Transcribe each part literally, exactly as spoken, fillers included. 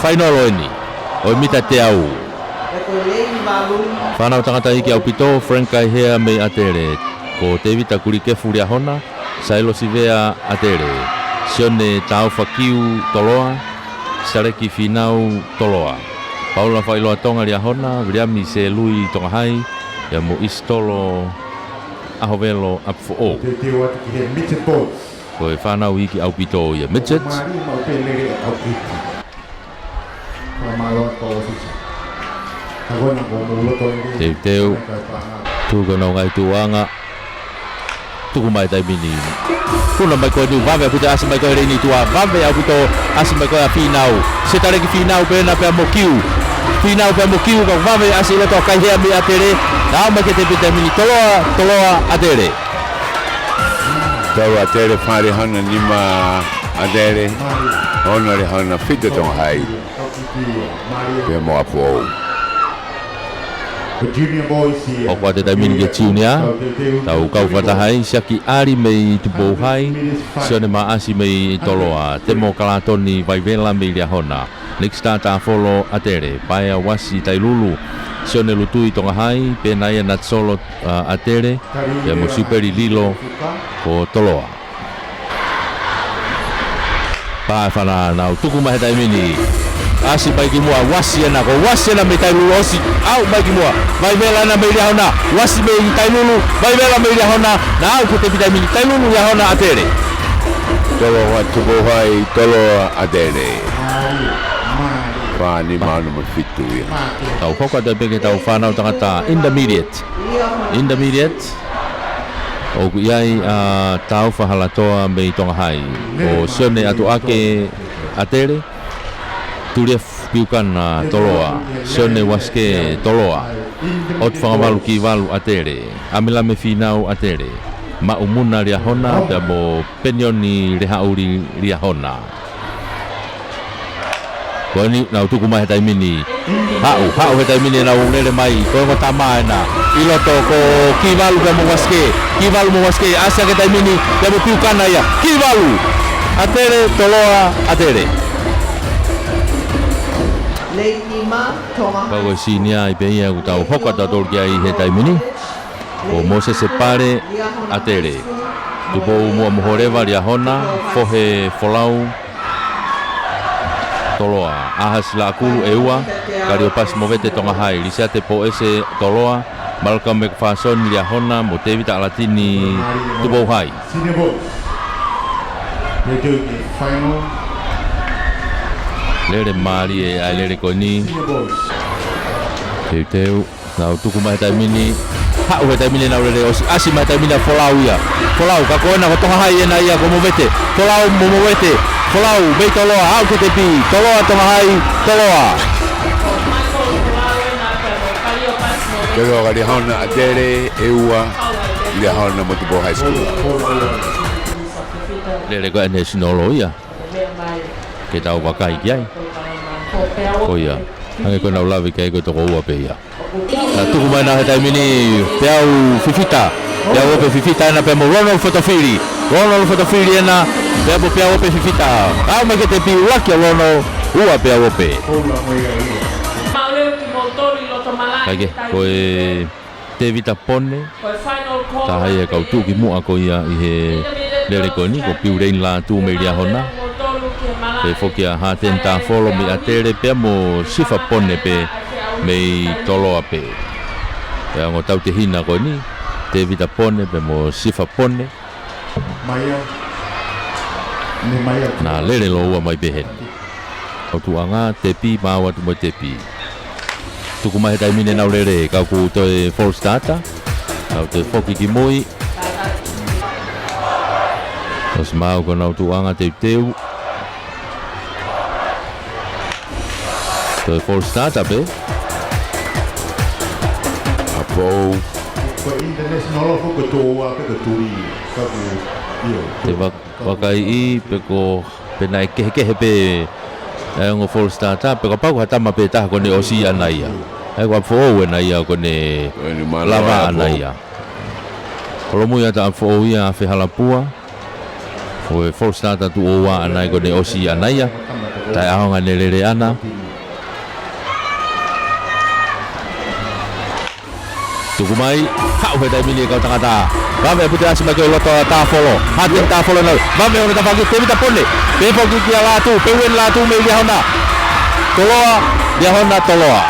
Fainolo eni ʻo e mita teau. Fānau tangata iiki ʻaupito: Frank Kaihea mei ʻAtele, ko Tevita Kulikefu Liahona, Sailo Sivea ʻAtele, Sione Taufakiu Toloa, Saleki Finau Toloa, Paula Failoa Tonga Liahona, Viliami Selui Tongahai, pea mo Isitolo ʻAhovelo ʻApifoʻou. Ko e fānau iiki ʻaupito ia midget. Teuteu. Tuku ʻenau ngaahi tuʻuʻanga. Tuku mai taimi ni. Puna mai ko eni, vave ʻaupito, ʻasi mai ko ē he leini tuʻa, vave ʻaupito, ʻasi mai ko ē ʻa Finau. Setaleki Finau pē ena pea mo Kiu. Finau pea mo Kiu, ka vave, ʻasi ʻi loto ʻa Kaihea mei ʻAtele. Aʻu mai ki he tepi taimi ni, Toloa, Toloa ʻAtele. Tau ʻAtele, fā Liahona, nima ʻAtele, ono Liahona, fitu Tonga Hai pea mo ʻApifoʻou. Hoko atu e taimi ni ki he junior. Tau kau fakataha ai, Siaki ʻAli mei Tupou Hai, Sione Maʻasi mei Toloa, Temo Kalatoni Vaivela mei Liahona, Nick Star Tafolo ʻAtele, Paea Uasi Tailulu, Sione Lutui Tonga Hai, Penaia Natsolo, ʻa, ʻAtele, pea mo Siupeli Lilo ko Toloa. Pā e fānau, nau tuku mai he taimi ni. ʻAsi mai ki muʻa, Uasi ena, ko Uasi ena mei Tailulu, ʻosi, aʻu mai ki muʻa. Vaivela ena mei Liahona, Uasi mei Tailulu, Vaivela mei Liahona, naʻa aʻu ki he tepi taimi ni, Tailulu, Liahona, ʻAtele. Toloa, Tupou Hai, Toloa, ʻAtele. Fā nima ono mo fitu ia. Tau hoko atu pē ki heʻetau fānau tangata intermediate. Intermediate. ʻOku ʻi ai ʻa Taufa Halatoa mei Tonga Hai, ko Sione ʻAtuʻake ʻAtele, Tulief Piukana Toloa, Sione Uasike Toloa, ʻOtu Fangavalu Kivalu ʻAtele, ʻAmilame Finau ʻAtele, Maʻu Muna Liahona, pea mo Penioni Lehaʻuli Liahona. Ko eni, nau tuku mai he taimi ni. Haʻu, haʻu he taimi ni, nau lele mai. Ko e ongo tama ena ʻi loto, ko Kivalu pea mo Uasike. Kivalu mo Uasike, ʻasi hake he taimi ni, pea mo Piukana ia. Kivalu! ʻAtele, Toloa, ʻAtele. Pau ko e senior ia pē ia ʻoku tau hoko atu tautolu ki ai he taimi ni. Ko Mosese Pale ʻAtele. Tupou Muʻa Moholeva Liahona, Fohe Folau Toloa, ʻAhasi Laʻakulu ʻEua, Kaliopasi Movete Tonga Hai, Lisiate Poese Toloa, Malcolm McPherson Liahona, mo Tevita ʻAlatini Tupou Hai. Lele mālie ʻa e lele ko eni. Teuteu. Nau tuku mai he taimi ni. Haʻu he taimi ni, nau lele, ʻosi, ʻasi mai he taimi ni ʻa Folau ia. Folau, ka ko ena ko Tonga Hai ena ia, ko Movete. Folau mo Movete. Folau, mei Toloa, aʻu ki he tepi. Toloa, Tonga Hai, Toloa. Toloa, Liahona, ʻAtele, ʻEua, Liahona mo Tupou High School. Lele ko eni he sinolo ia. Ke tau vakai ki ai. Ko ia. Hangē ko ʻenau lave ki ai, ko e toko ua pē ia. Nau tuku mai ena he taimi ni, Peau Fifita. Peau Ope Fifita ena pea mo Ronald Fotofili. Ronald Fotofili ena pea mo Peau Ope Fifita. Aʻu mai ki he tepi, ʻuluaki ʻa Ronald, ua Peau Ope. Kae kehe, ko e Tevita Pone, taha ia e kau tuʻukimuʻa ko ia ʻi he lele ko eni, ko Piuleini Lātū mei Liahona. Pehē foki ʻa Hāteni Tafolo mei ʻAtele pea mo Sifa Pone pē mei Toloa pē. Pea ongo tautehina ko eni, Tevita Pone pea mo Sifa Pone. Naʻa lele lōua mai pē heni. ʻOtuʻanga, tepi, maau atu mo e tepi. Tuku mai he taimi ni ʻenau lele, ka ʻoku toe false starter. Nau toe foki ki mui. ʻOsi maau ko ʻenau tuʻuʻanga teuteu. Toe false starter pē. ʻApifoʻou. Ko e international foki ko e tō ua pē ko e tuli. Ka ʻoku, ʻio. Te vak-, vakaiʻi pe ko, pe naʻe kehekehe pē ʻa e ongo false starter, pe kapau ko ha tama pē taha kuo ne ʻosi ʻana ia. ʻA ia ko ʻApifoʻou ʻena ia kuo ne lava ʻana ia. Holomui atu ʻa ʻApifoʻou ia, ʻa Fehalapua. Ko e false starter tuʻo ua ʻana ia kuo ne ʻosi ʻana ia. Taʻeʻaonga ʻene lele ʻana. Tuku mai, haʻu he taimi ni e kau tangata. Vave ʻa Pute ʻo ʻasi mai ki he loto ʻa Tāfolo. Hāteni Tāfolo nau. Vave hono tafaʻaki, Tēvita Pone. Pē foki kia Lātū, pē uen Lātū mei Liahona. Toloa, Liahona, Toloa.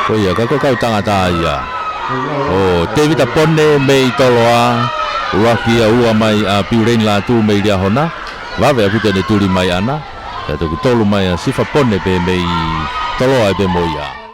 Ko ia, ka ko e kau tangata ia. ʻO Tēvita Pone mei Toloa, ʻuluaki ia, ua mai ʻa Piuleni Lātū mei Liahona, vave ʻa Pute ʻene tuli mai ʻana, pea toki tolu mai ʻa Sifa Pone pē mei Toloa ʻe pē mo ia.